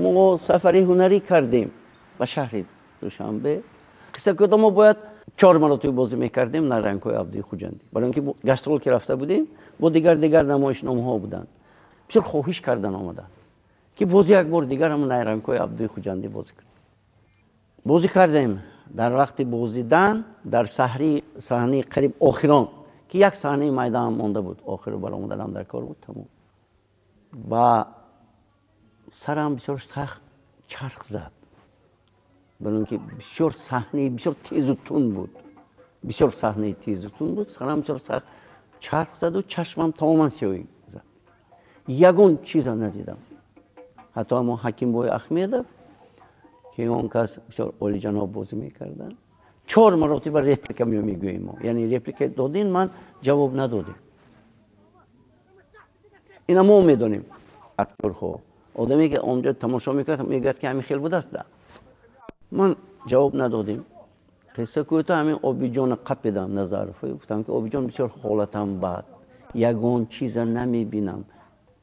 Мо сафари ҳунарӣ кардем ба шаҳри Душанбе. Қисса кӯтоҳ, мо бояд 4 маротиба бозӣ мекардем Найрангҳои Абдуи Хуҷандӣ. Барои ин ки гастрол ки рафта будем, бо дигар намоишномаҳо буданд. Бисёр хоҳиш кардан омаданд, ки боз як бор дигар ҳам Найрангҳои Абдуи Хуҷандӣ бозӣ кунем. Бозӣ кардем. Дар вақти бозидан дар саҳнаи қариб охирон, ки як саҳнаи майдон монда буд, охиру баромаданам дар кор буд, тамом. Ба сарам бисёр сахт чарх зад. Барои ин ки бисёр саҳнаи бисёр тезу тунд буд. Бисёр саҳнаи тезу тунд буд, сарам бисёр сахт чарх заду чашмам тамоман сиёҳӣ зад. Ягон чиза надидам. Ҳатто ҳамон Ҳакимбой Ахмедов, ки он кас бисёр олиҷаноб бозӣ мекарданд, 4 маротиба реплика мегӯем мо. Яъне реплика додин, ман ҷавоб надодем. Ина мо медонем, акторҳо. Одаме ки онҷо тамошо мекард, мегӯяд ки ҳамин хел будааст да. Ман ҷавоб надодем. Қисса кӯтоҳ, ҳамин Обиҷона қапидам Назаров. Гуфтам ки Обиҷон, бисёр ҳолатам бад. Ягон чиза намебинам.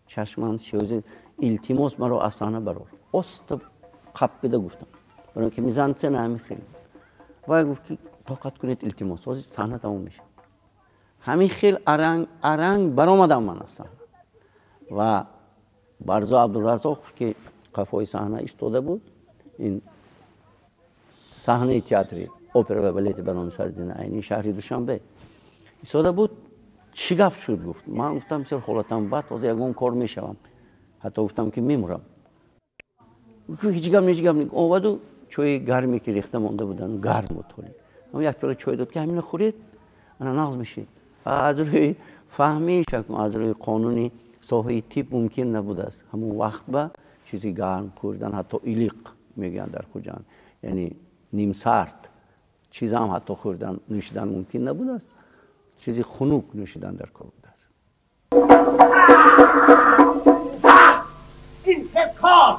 Чашмам сиёҳ. Илтимос, маро аз саҳна барор. Оста қапида гуфтам. Барои ки мизансцена ҳамин хел. Вай гуфт ки тоқат кунед, илтимос, ҳозир саҳна тамом мешавад. Ҳамин хел аранг аранг баромадам ман аз саҳна. Ва Барзо Абдуразоқов, ки қафои саҳна истода буд, ин саҳнаи театри опера ва балети ба номи Садриддин Айнӣ шаҳри Душанбе истода буд. Чӣ гап шуд, гуфт. Ман гуфтам бисёр ҳолатам бад, ҳозир ягон кор мешавам. Ҳатто гуфтам ки мемурам. Ҳеҷ гап, ҳеҷ гап. Омаду чойи гарме ки рехта монда буданд, гарм буд ҳоле. Ҳам як пиёла чой дод ки ҳамина хӯред, ана нағз мешед. Аз рӯи фаҳмиш, аз рӯи қонуни соҳаи тиб мумкин набудааст. Ҳамон вақт ба чизи гарм хӯрдан, ҳатто илиқ мегӯянд дар Хуҷанд, яъне нимсард чизам ҳатто хӯрдан, нӯшидан мумкин набудааст. Чизи хунук нӯшидан дар кор будааст. Ин кор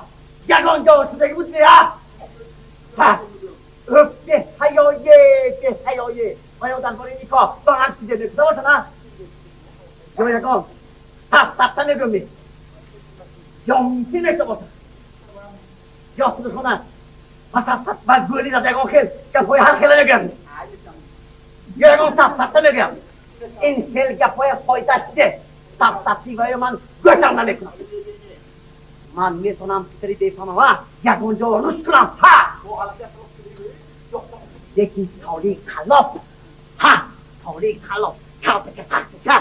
ягон ҷо шудагӣ буд не? Беҳаёе, беҳаёе. Оё дар бораи никоҳ ба ҳар чизе мегуфта бошад, а? Ё ягон сахт-сахта мегӯм, ё мумкин мешуда бошад, ё худашона ба сафсат ба гӯлӣ зада ягон хел гапҳои ҳар хела мегӯям, ё ягон сахт-сахта мегӯям. Ин хел гапҳои фоидааш чизе? Сахт-сахтӣ ва ё ман гӯшам намекунам. Ман метавонам писари бефаҳмава ягон ҷо рушд кунам, ҳа! Лекин толии қаллоб, ҳа, толии қаллоб, калтака сахтиша,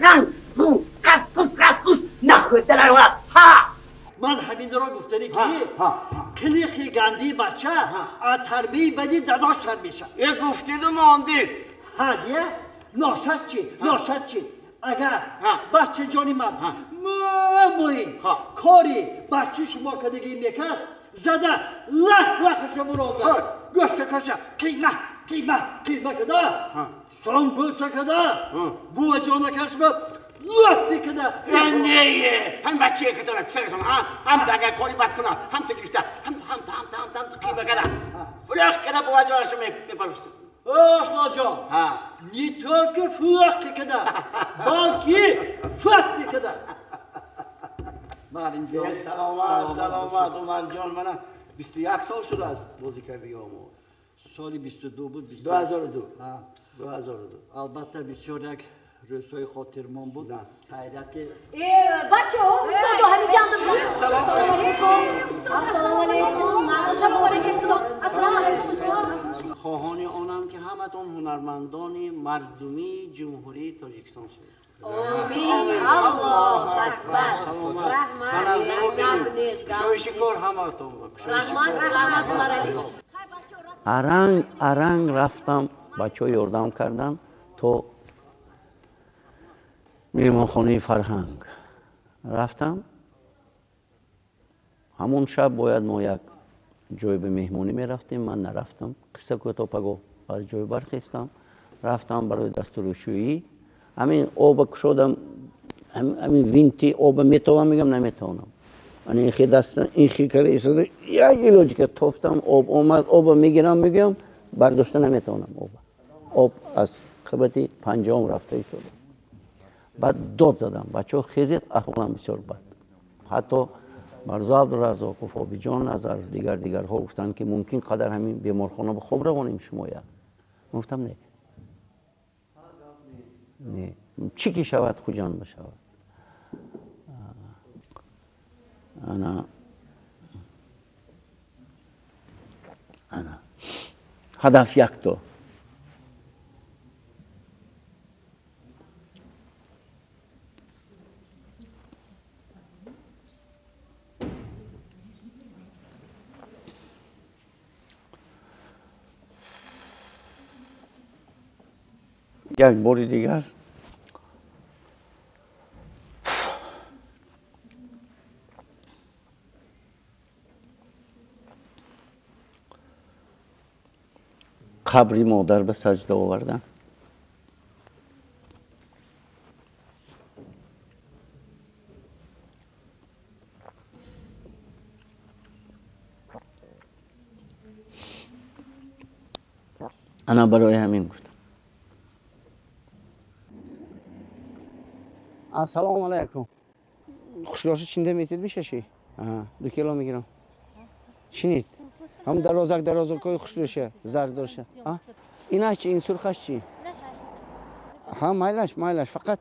ранг, рӯ, қасқус, қасқус, нахӯрда наёрад, ҳа! Ман ҳаминро гуфтанӣ ки қилиқи ганди бача аз тарбияи бади дадош сар мешавад. Э, гуфтиду мондид. Ҳа, дия? Ношад чӣ? Ношад чӣ? Агар бачаҷони ман муҳим кори бачаи шумо кардагӣ мекард, зада лах лахаша буронда, гӯштакаша қима қима қима када, самбуса када, буваҷонакашба лат мекада. Не, ҳам бачае кадора писарашон, ҳам агар кори бад кунад, ҳам ту гирифта, ҳам ҳам ҳам ҳам ҳам қима када, фурӯх када, буваҷонашу мепарӯшт. Ошноҷон, не только фурӯх када, балки фат мекада. Маълимҷон, саломат, саломат, Умарҷон, мана 21 сол шудааст бозӣ кардиги мо. Соли 22 буд. 2002. 2002. Албатта, бисёр як рӯзҳои хотирмон буд. Хайрияти. Бачаҳо, устодо ҳамиҷандам. Салом алайкум. Ассалому алайкум. Ассалому алайкум. Ассалому алайкум. Хоҳони онам ки ҳаматон ҳунармандони мардумии Ҷумҳурии Тоҷикистон шавед. Омин. Аллоҳу акбар. Раҳмат. Кушоиши кор ҳаматон. Раҳмат, раҳмат, Умаралиҷ. Аранг аранг рафтам, бачаҳо ёрдам карданд то меҳмонхонаи фарҳанг рафтам. Ҳамон шаб бояд мо як ҷой ба меҳмонӣ мерафтем, ман нарафтам. Қисса кӯтоҳ, пагоҳ аз ҷой бархестам, рафтам барои дастурушӯӣ. Ҳамин оба кушодам, ҳамин винти оба метавонам, мегӯям наметавонам. Ан ин хи даста ин хи карда истода, як илоҷи ка тофтам, об омад, оба мегирам, мегӯям бардошта наметавонам оба. Об аз қабати 5-ум рафта истодааст. Баъд дод задам, бачаҳо хезед, аҳволам бисёр бад. Ҳатто Марзо Абдураззоқов, Обиҷон Назаров, дигар дигарҳо гуфтанд, ки мумкин қадар ҳамин беморхона ба хоб равонем шумоя. Ман гуфтам не. Не. Чӣ ки шавад, Хуҷанд бишавад. Ана ана ҳадаф якто. Як бори дигар қабри модар ба саҷда овардам. Ана барои ҳамин гуфтам. Ассалому алайкум. Хушроша чинда метид мешаши? 2 кило мегирам. Чинид? Ҳам дарозак дарозакҳои хушроша, зардоша. Инаш чи? Ин сурхаш чи? Ҳа, майлаш, майлаш. Фақат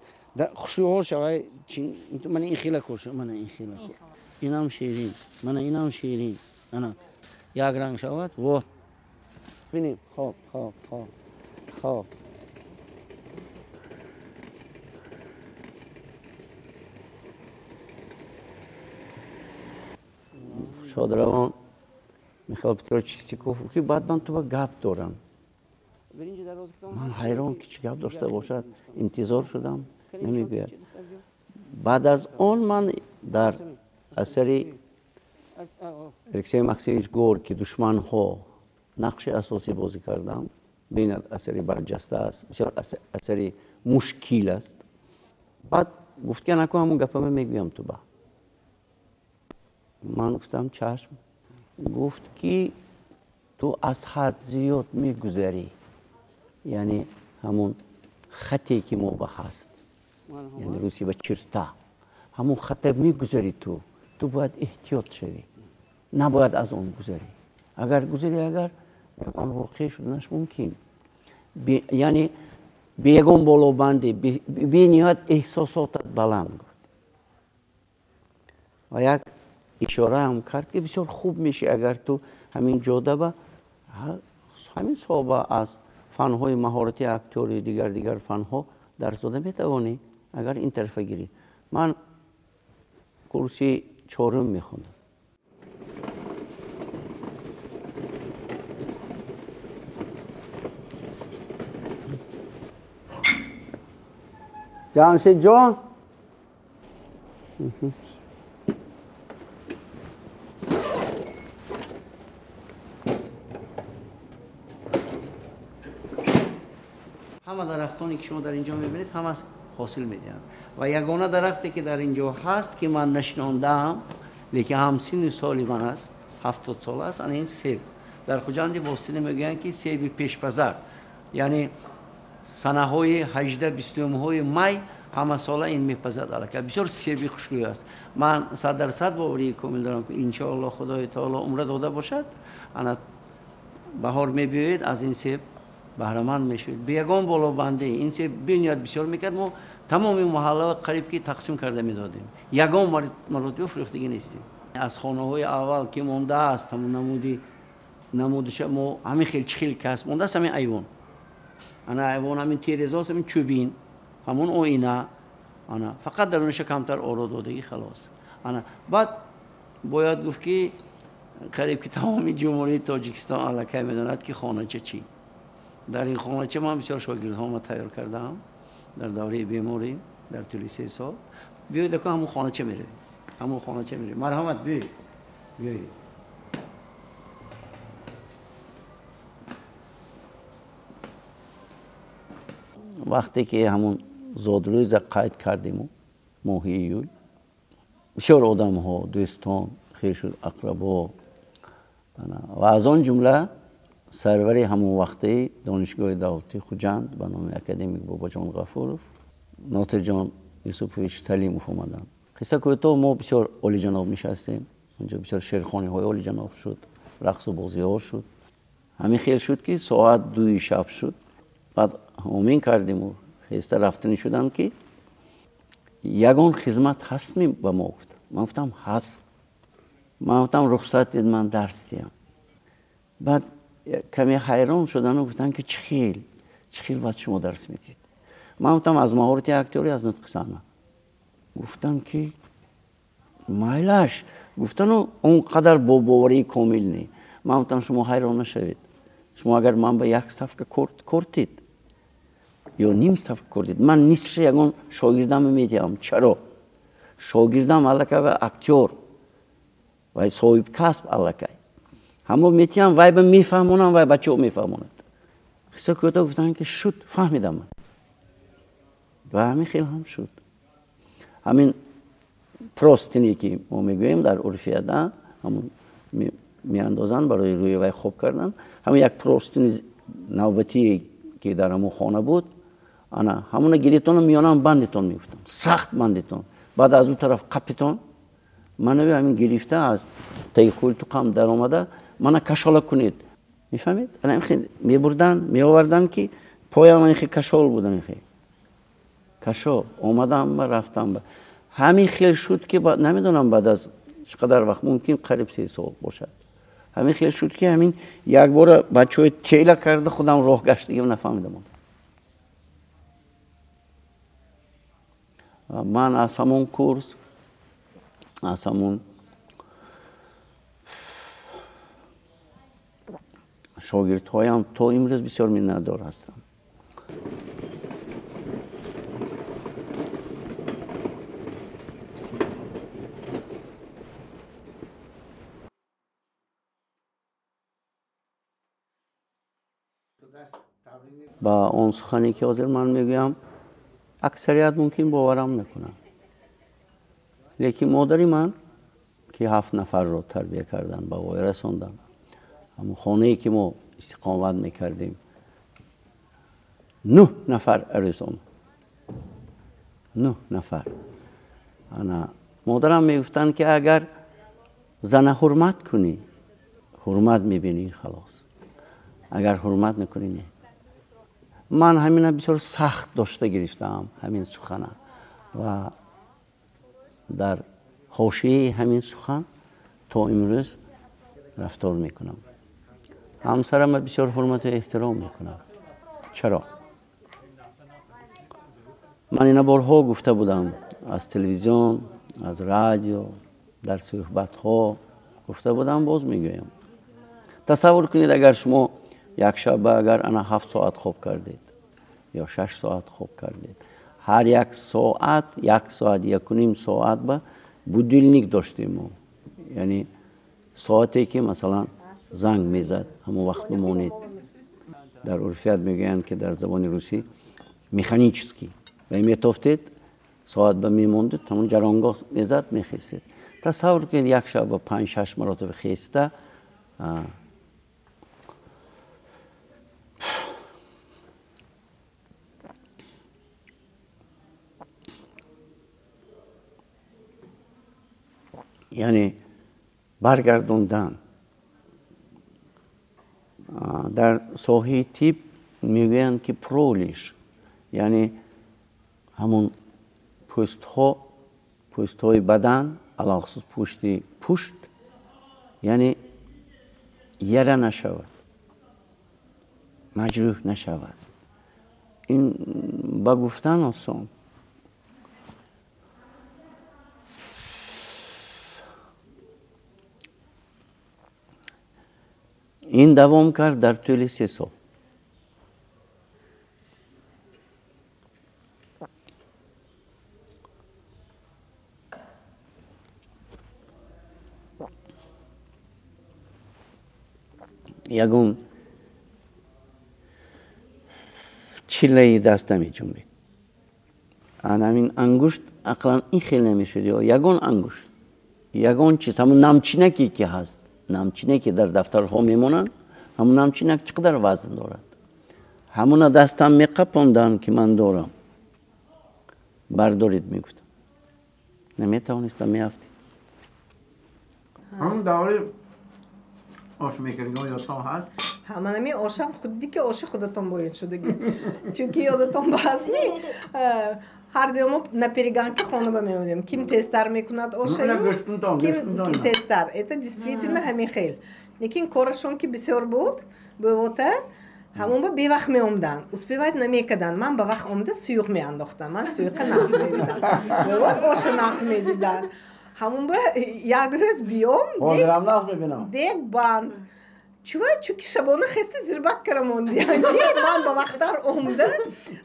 хушрӯҳоша вай чин, мана ин хела коша, мана ин хела. Инам ширин, мана инам ширин. Ана як ранг шавад. Вот. Бинем. Хоб, хоб, хоб. Хоб. Шодравон Михаил Петрович Чистяков ки баъд ман ту ба гап дорам. Ман ҳайрон ки чӣ гап дошта бошад, интизор шудам, намегӯяд. Баъд аз он ман дар асари Алексей Максимович Горький душманҳо нақши асосӣ бозӣ кардам. Бинад, асари барҷаста аст, бисёр асари мушкил аст. Баъд гуфт ки анаку ҳамун гапама мегӯям ту ба. Ман гуфтам чашм. Гуфт ки ту аз ҳад зиёд мегузарӣ, яъне ҳамун хате ки мо ба ҳаст, яъне русӣ ба черта, ҳамун хате мегузарӣ ту, ту бояд эҳтиёт шавӣ, набояд аз он гузарӣ. Агар гузарӣ, агар ягон воқеа шуданаш мумкин. Яъне бе ягон болобандӣ, бениҳоят эҳсосотат баланд гуфт. Ва як ишора ҳам кард ки бисёр хуб мешӣ агар ту ҳамин ҷода ба ҳамин соҳба аз фанҳои маҳорати актёри дигар дигар фанҳо дарс дода метавонӣ, агар ин тарафа гирӣ. Ман курси чорум мехондам. Ҷамшидҷон, ҳама дарахтоне ки шумо дар инҷо мебинед ҳама ҳосил медиҳанд ва ягона дарахте ки дар инҷо ҳаст ки ман нашинондаам, лекин ҳам синну соли ман аст, 70 сол аст, ана ин себ. Дар Хуҷанди Бостинӣ мегӯянд ки себи пешпазар, яъне санаҳои 18-20 май ҳама сола ин мепазад аллакай. Бисёр себи хушрӯй аст. Ман 100% боварии комил дорам ки иншоаллоҳ Худои таоло умра дода бошад, ана баҳор мебиёед, аз ин себ баҳраманд мешавед. Бе ягон болобандӣ ин себ бениҳоят бисёр мекард. Мо тамоми маҳалла қариб ки тақсим карда медодем. Ягон маротиба фурӯхтагӣ нестем. Аз хонаҳои аввал ки мондааст, ҳамон намудиша мо ҳамин хел чӣ хел кас мондааст, ҳамин айвон. Ана айвон ҳамин терезаост, ҳамин чӯбин, ҳамон оина, ана фақат даруниша камтар оро додагӣ халос. Ана баъд бояд гуфт ки қариб ки тамоми ҷумҳурии Тоҷикистон аллакай медонад ки хонача чӣ. Дар ин хонача ман бисёр шогирдҳома тайёр кардаам дар давраи беморӣ дар тӯли 3 сол. Биёед ака ҳамон хонача меравем, ҳамон хонача меравем. Марҳамат, биёед, биёед. Вақте ки ҳамон зодрӯза қайд кардему моҳи июл, бисёр одамҳо, дӯстон, хешу ақрабо ва аз он ҷумла сарвари ҳамон вақтаи Донишгоҳи давлатии Хуҷанд ба номи академик Бобоҷон Ғафуров, Нотирҷон Юсупович Салимов омаданд. Қисса кӯтоҳ, мо бисёр олиҷаноб нишастем. Онҷо бисёр шеърхониҳои олиҷаноб шуд, рақсу бозиҳо шуд. Ҳамин хел шуд, ки соат 2 шаб шуд. Баъд омин кардиму хеста рафтанӣ шудам, ки ягон хизмат ҳастми ба мо гуфт. Ман гуфтам ҳаст. Ман гуфтам рухсат дид, ман дарс диҳам. Баъд каме ҳайрон шудану гуфтанд, ки чӣ хел, чӣ хел баъд шумо дарс медиҳед? Ман гуфтам аз маҳорати актёрӣ, аз нутқи саҳна. Гуфтам ки майлаш, гуфтану он қадар бо боварии комил не. Ман гуфтам шумо ҳайрон нашавед. Шумо агар ман ба як ставка кортид ё ним ставка кортид, ман нисфша ягон шогирдам медиҳам. Чаро? Шогирдам аллакай ва актёр ва соҳибкасб аллакай. Ҳамо метиҳам, вай ба мефаҳмонам, вай бачаҳо мефаҳмонад. Қисса кӯтоҳ гуфтанд, ки шуд, фаҳмидам ман. Ва ҳамин хел ҳам шуд. Ҳамин простине, ки мо мегӯем дар урфияда, ҳамон меандозанд барои рӯи вай хоб кардан, ҳамин як простини навбатие, ки дар ҳамон хона буд, ана ҳамона гиритону миёнам бандитон мегуфтам, сахт бандитон. Баъд аз ӯ тараф қапитон, манави ҳамин гирифта аз таги хултуқам даромада, мана кашола кунед. Мефаҳмед? Ана ин мебурдан, меовардан, ки поям ин хел кашол буд, ин хел кашол. Омадам ба рафтам ба. Ҳамин хел шуд, ки намедонам баъд аз чӣ қадар вақт, мумкин қариб 3 сол бошад. Ҳамин хел шуд, ки ҳамин якбора бачаҳои тела карда худам роҳ гаштагим нафаҳмидам. Ман аз ҳамон курс, аз ҳамон шогирдҳоям то имрӯз бисёр миннатдор ҳастам. Ба он сухане, ки ҳозир ман мегӯям, аксарият мумкин боварам накунанд. Лекин модари ман, ки 7 нафарро тарбия кардан, ба воя расондан, ҳамон хонае, ки мо истиқомат мекардем, 9 нафар арӯс омад. 9 нафар. Ана модарам мегуфтанд, ки агар зана ҳурмат кунӣ, ҳурмат мебинӣ, халос. Агар ҳурмат накунӣ, не. Ман ҳамина бисёр сахт дошта гирифтаам, ҳамин сухана. Ва дар ҳошияи ҳамин сухан то имрӯз рафтор мекунам. Ҳамсарамро бисёр ҳурмату эҳтиром мекунам. Чаро? Ман ина борҳо гуфта будам, аз телевизион, аз радио, дар суҳбатҳо гуфта будам, боз мегӯям. Тасаввур кунед, агар шумо як шаба агар ана 7 соат хоб кардед ё 6 соат хоб кардед, ҳар як соат, 1 соат, 1.5 соат ба будильник доштем мо. Яъне соате, ки масалан занг мезад, ҳамон вақт бимонед. Дар урфият мегӯянд, ки дар забони русӣ механически. Ва метофтед, соат ба мемондед, ҳамон ҷаронгоҳ мезад, мехестед. Тасаввур кунед, як шаб ба 5-6 маротиба хеста, яъне баргардондан. Дар соҳаи тиб мегӯянд, ки пролиш, яъне ҳамон пӯстҳо, пӯстҳои бадан, алалхусус пӯшти пушт, яъне яра нашавад, маҷрӯҳ нашавад. Ин ба гуфтан осон. Ин давом кард дар тӯли 3 сол. Ягон чиллаи даст намеҷунбид. Ана ҳамин ангушт ақлан ин хел намешуд, ё ягон ангушт, ягон чиз, ҳамон намчинаке, ки ҳаст, намчинаке дар дафтарҳо мемонанд, ҳамон намчинак чӣ қадар вазн дорад. Ҳамона дастам меқапондам, ки ман дорам. Бардоред, мегуфтам. Наметавонистам, меафтид. Ҳамон давраи ош мекардигон ёдтон ҳаст? Ҳа, ман ҳамин ошам худди ки оши худатон бояд шудагӣ. Чунки ёдатон баҳастми, ҳар дуё мо на перегонки хона ба меомадем. Ким тезтар мекунад ошаю, ким тезтар. Это действительно ҳамин хел. Лекин корашон ки бисёр буд, бувота, ҳамон ба бевақт меомданд. Успевать намекарданд. Ман ба вақт омада суюқ меандохтам. Ман суюқа нағз медидам. Бувот оша нағз медиданд. Ҳамон ба як рӯз биём, дег банд. Чува, чунки шабона хеста зирбак кара мондиян ки ман ба вақттар омда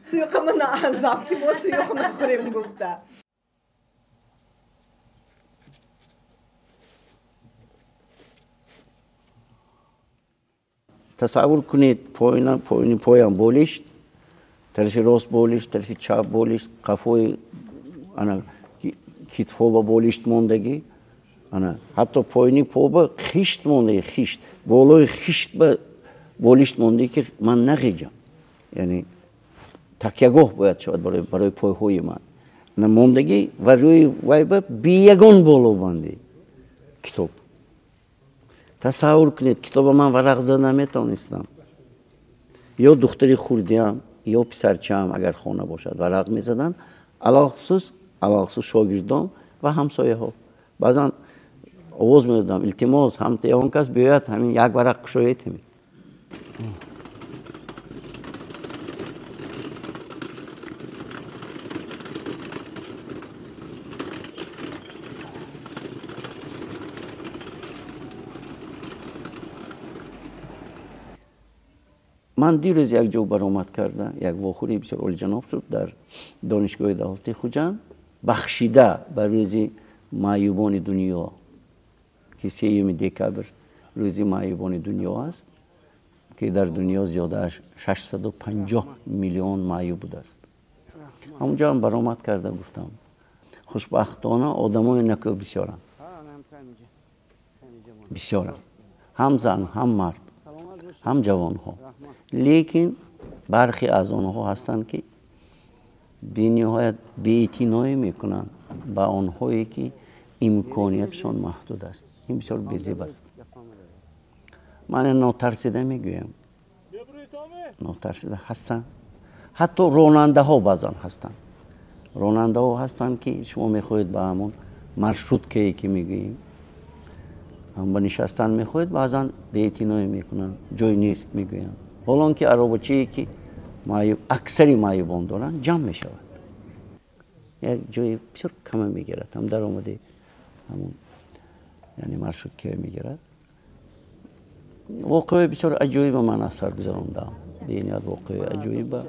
суюқама наанзам ки мо суюқ нахӯрем гуфта. Тасаввур кунед, поёни поям болишт, тарафи рост болишт, тарафи чап болишт, қафои ана китфҳо ба болишт мондагӣ, ана ҳатто поёни по ба хишт мондагӣ, хишт, болои хишт ба болишт мондагӣ ки ман нағиҷам. Яъне такягоҳ бояд шавад барои пойҳои ман. Ана мондагӣ ва рӯи вай ба биягон болобандӣ китоб. Тасаввур кунед, китоба ман варақ зада наметавонистам. Ё духтари хурдиам, ё писарчаам агар хона бошад варақ мезаданд, алалхусус шогирдон ва ҳамсояҳо. Баъзан овоз медодам, илтимос, ҳамта он кас биёяд, ҳамин як варақ кушоед ҳамин. Ман дирӯз як ҷо баромад кардам, як вохӯрии бисёр олиҷаноб шуд дар Донишгоҳи давлатии Хуҷанд, бахшида ба рӯзи маъюбони дунё, ки 3 декабр рӯзи маъюбони дунё аст, ки дар дунё зиёда аз 650 миллион маъюб будааст. Ҳамонҷо ҳам баромад карда гуфтам, хушбахтона одамои накӯ бисёранд, бисёранд, ҳам зан, ҳам мард, ҳам ҷавонҳо. Лекин бархе аз онҳо ҳастанд ки бениҳоят беэътиноӣ мекунанд ба онҳое ки имкониятшон маҳдуд аст. Ин бисёр безеб аст. Ман нотарсида мегӯям, нотарсида ҳастанд. Ҳатто ронандаҳо баъзан ҳастанд. Ронандаҳо ҳастанд ки шумо мехоҳед ба ҳамон маршруткае ки мегӯем ба нишастан мехоҳед, баъзан беэътиноӣ мекунанд, ҷой нест мегӯянд. Ҳолон ки аробачие ки аксари маъюбон доранд ҷамъ мешавад, як ҷои бисёр кама мегирад, ҳам даромади ҳамон яъне маршруткае мегирад. Воқеаи бисёр аҷоиба ман аз сар гузарондам, бениҳоят воқеаи аҷоиба.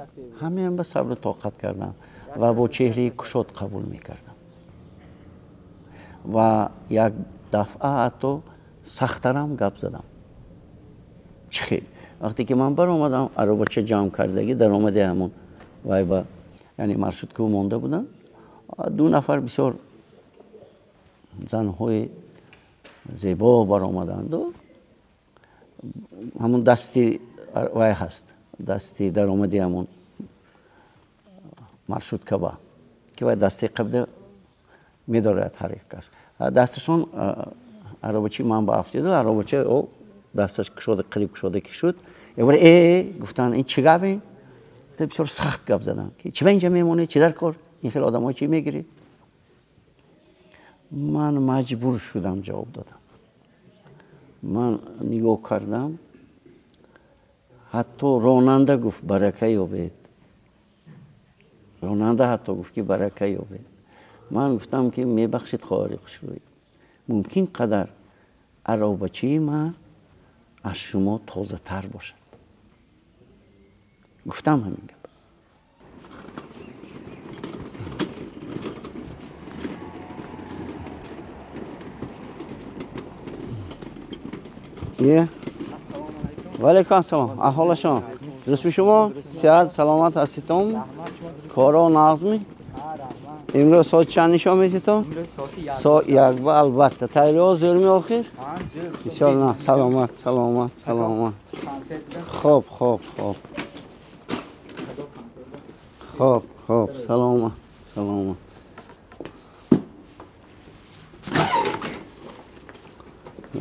Ҳамаам ба сабру тоқат кардам ва бо чеҳраи кушод қабул мекардам ва як дафъа ҳатто сахтарам гап задам. Чӣ хел? Вақте ки ман баромадам, аробача ҷамъ кардагӣ даромади ҳамон вай ба яъне маршрутка монда буданд. Ду нафар бисёр занҳои зебо баромаданду ҳамон дасти вай ҳаст, дасти даромади ҳамон маршрутка ба ки вай дасти қабда медорад ҳар як кас. Дасташон аробачи ман ба афтиду аробача о дасташ кушода, қариб кушода ки шуд. Якбора гуфтанд, ин чӣ гап ин? Бисёр сахт гап заданд ки чӣ ба инҷа мемонед, чӣ дар кор, ин хел одамҳо чӣ мегиред? Ман маҷбур шудам ҷавоб додам. Ман нигоҳ кардам, ҳатто ронанда гуфт барака ёбед. Ронанда ҳатто гуфт ки барака ёбед. Ман гуфтам ки мебахшед хоҳари хушрӯй, мумкин қадар аробачии ман аз шумо тозатар бошад. Гуфтам ҳамин гап. Ва алайкум ассалом. Аҳволи шумо? Дурустми шумо? Сиҳат, саломат ҳаститон? Коро нағзми? Имрӯз соат чанд нишон медитон? Соат як. Албатта. Тайёриҳо зӯрми охир? Бисёр на. Саломат, саломат, саломат. Хоб, хоб, хоб. Хоб, хоб, саломат, саломат.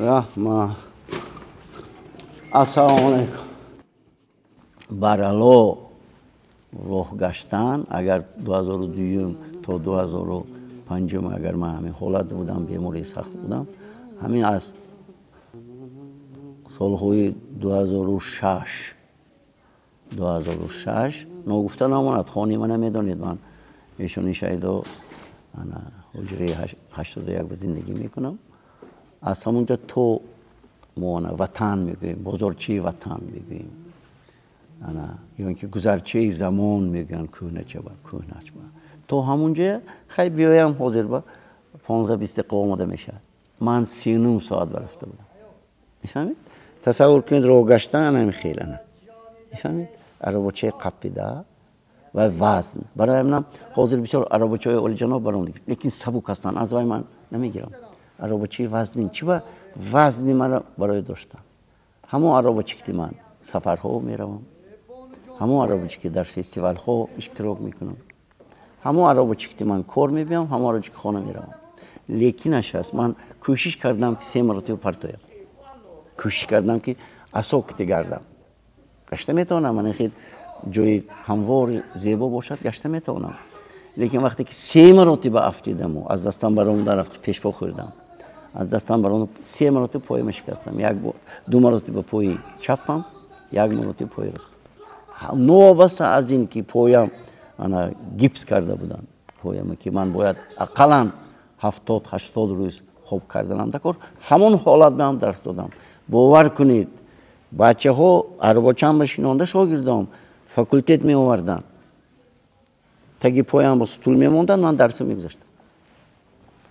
Раҳмат. Ассалому алайкум. Барало роҳ гаштан, агар 2002 то 2005 агар ман ҳамин ҳолат будам, бемории сахт будам, ҳамин аз солҳои 2006 ногуфта намонад, хони мана медонед, ман эшони шаҳидо ана ҳуҷраи 81 ба зиндагӣ мекунам. Аз ҳамонҷо то мо ана ватан мегӯем, бозорчаи ватан мегӯем, ана ё ин ки гузарчаи замон мегӯянд, кӯҳначаба, кӯҳначаба. То ҳамонҷо хай биёям ҳозир ба 15-20 дақиқа омода мешавад. Ман 39 соат барафта будам. Мефаҳмед? Тасаввур кунед роҳ гаштан ана хел ана. Мефаҳмед? Арабочаи қапида ва вазн. Барои ман ҳозир бисёр арабочаҳои олиҷаноб баром, лекин сабук ҳастанд, аз вай ман намегирам. Арабочаи вазнин чӣ ба вазни мара барои доштан. Ҳамон арабоча ки ман сафарҳо меравам, ҳамон арабоча ки дар фестивалҳо иштирок мекунам, ҳамон арабоча ки ман кор мебиям, ҳамон арабоча ки хона меравам. Лекинаш аст, ман кӯшиш кардам ки се маротиба партоям. Кӯшиш кардам ки асо ките гардам. Гашта метавонам, ман хел ҷои ҳамвори зебо бошад, гашта метавонам. Лекин вақте ки се маротиба афтидаму аз дастам баром дарафт, пешпо хӯрдам, аз дастам баром се маротиба пояма шикастам. Ду маротиба пои чапам, як маротиба пои ростам. Новобаста аз ин ки поям ана гипс карда будам, пояма ки ман бояд ақаллан 70-80 рӯз хоб карданам дакор, ҳамон ҳолат меам дарс додам. Бовар кунед, бачаҳо арбочам ба шинонда шогирдом факултет меоварданд, таги поям ба стул мемонданд, ман дарса мегузаштам,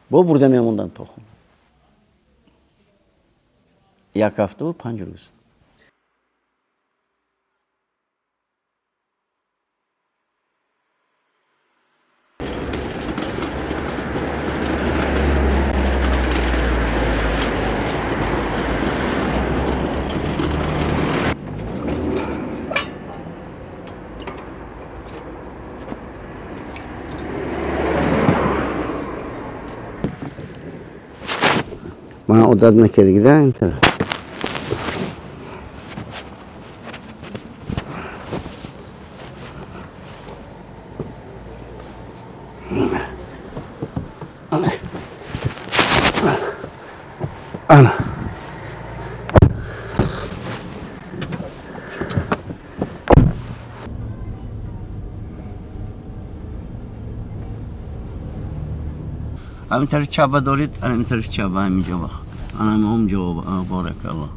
бо бурда мемонданд то хона. Як ҳафтаву 5 рӯз. Ман одат накардагида ин тараф. Ана. Ҳамин тараф чаба доред, ҳамин тараф чаба, ҳамин ҷоба. Ана ҳам ҷавоб, баракаллоҳ.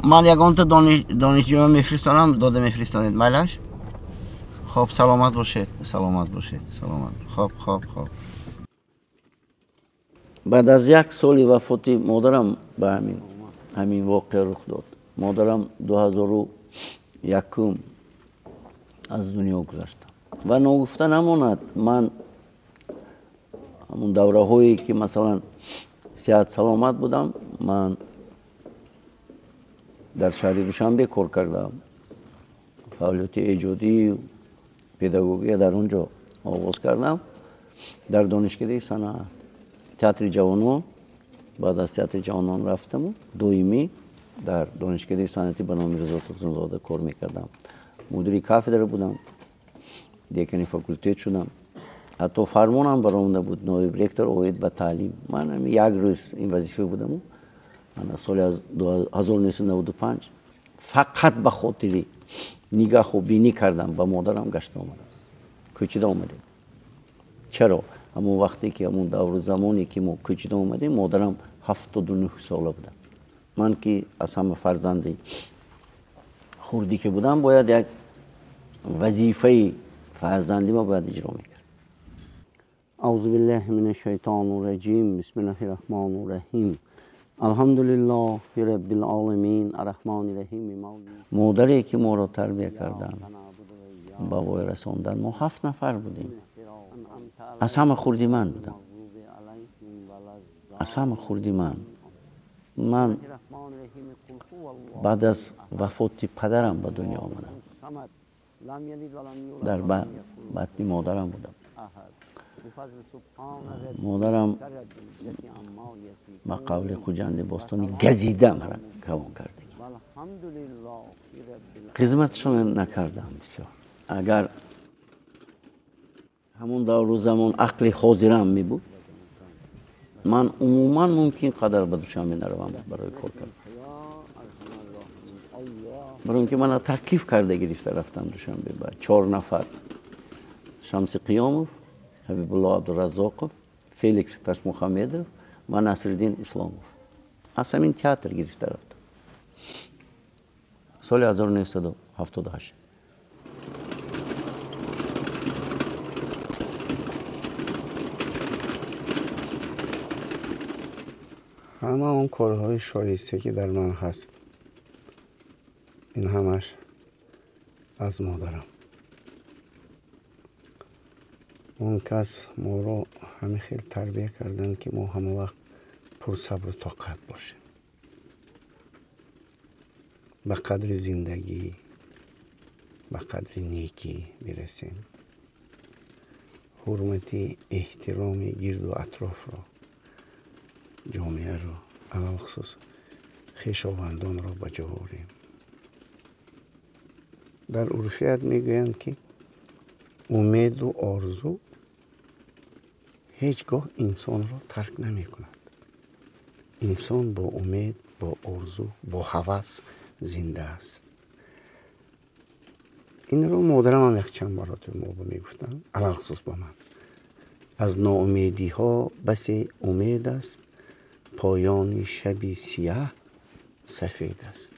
Ман ягонта донишҷӯ мефиристонам, дода мефиристонед, майлаш? Хоб, саломат бошед, саломат бошед, саломат. Хоб, хоб, хоб. Баъд аз як соли вафоти модарам ба ҳамин воқеа рух дод. Модарам 2001 аз дунё гузашт. Ва ногуфта намонад, ман ҳамон давраҳое ки масалан сиҳат саломат будам, ман дар шаҳри Душанбе кор кардам. Фаъолияти эҷодию педагогия дар он ҷо оғоз кардам. Дар донишкадаи санъат, театри ҷавонон, баъд аз театри ҷавонон рафтаму доимӣ дар донишкадаи санъатӣ ба номи Ризо Турсунзода кор мекардам. Мудири кафедра будам, декани факултет шудам. Ҳатто фармонам баромада буд, ноиб ректор оид ба таълим. Ман як рӯз ин вазифа будаму соли 1995 фақат ба хотири нигаҳу бинӣ кардам, ба модарам гашта омадам, кӯчида омадем. Чаро? Ҳамон вақте ки ҳамон давру замоне ки мо кӯчида омадем, модарам 79 сола будам. Ман ки аз ҳама фарзанди хурдӣ ки будам, бояд як вазифаи фарзанди ма бояд иҷро мекард. Аузу биллаҳи минаш шайтони раҷим. Бисмиллаҳи раҳмони раҳим. Алҳамдулиллаҳи раббил оламин арраҳмони раҳим. Модаре ки моро тарбия карданд, ба воя расонданд, мо 7 нафар будем. Аз ҳама хурди ман будам. Аз ҳама хурди ман. Ман баъд аз вафоти падарам ба дунё омадам. Дар батни модарам будам. Модарам ба қавли Хуҷанди Бостонӣ газида мара калон кардагӣ. Хизматшон накардам бисёр. Агар ҳамон давру замон ақли ҳозирам мебуд, ман умуман мумкин қадар ба Душанбе наравам барои кор кардан. Барои ин ки мана таклиф карда гирифта рафтам Душанбе ба 4 нафар: Шамси Қиёмов, Ҳабибулло Абдураззоқов, Феликс Ташмухамедов ва Насриддин Исломов. Аз ҳамин театр гирифта рафтам. Соли 1978. Ҳама он корҳои шоиста, ки дар ман ҳаст, ин ҳамаш аз модарам. Он кас моро ҳамин хел тарбия карданд, ки мо ҳама вақт пурсабру тоқат бошем, ба қадри зиндагӣ, ба қадри некӣ бирасем, ҳурмати эҳтироми гирду атрофро, ҷомеаро, алалхусус хешовандонро ба ҷо орем. Дар урфият мегӯянд, ки умеду орзу ҳеҷ гоҳ инсонро тарк намекунад. Инсон бо умед, бо орзу, бо ҳавас зинда аст. Инро модарамам якчанд маротиба мо мегуфтанд, алалхусус ба ман. Аз ноумедиҳо басе умед аст, поёни шаби сияҳ сафед аст.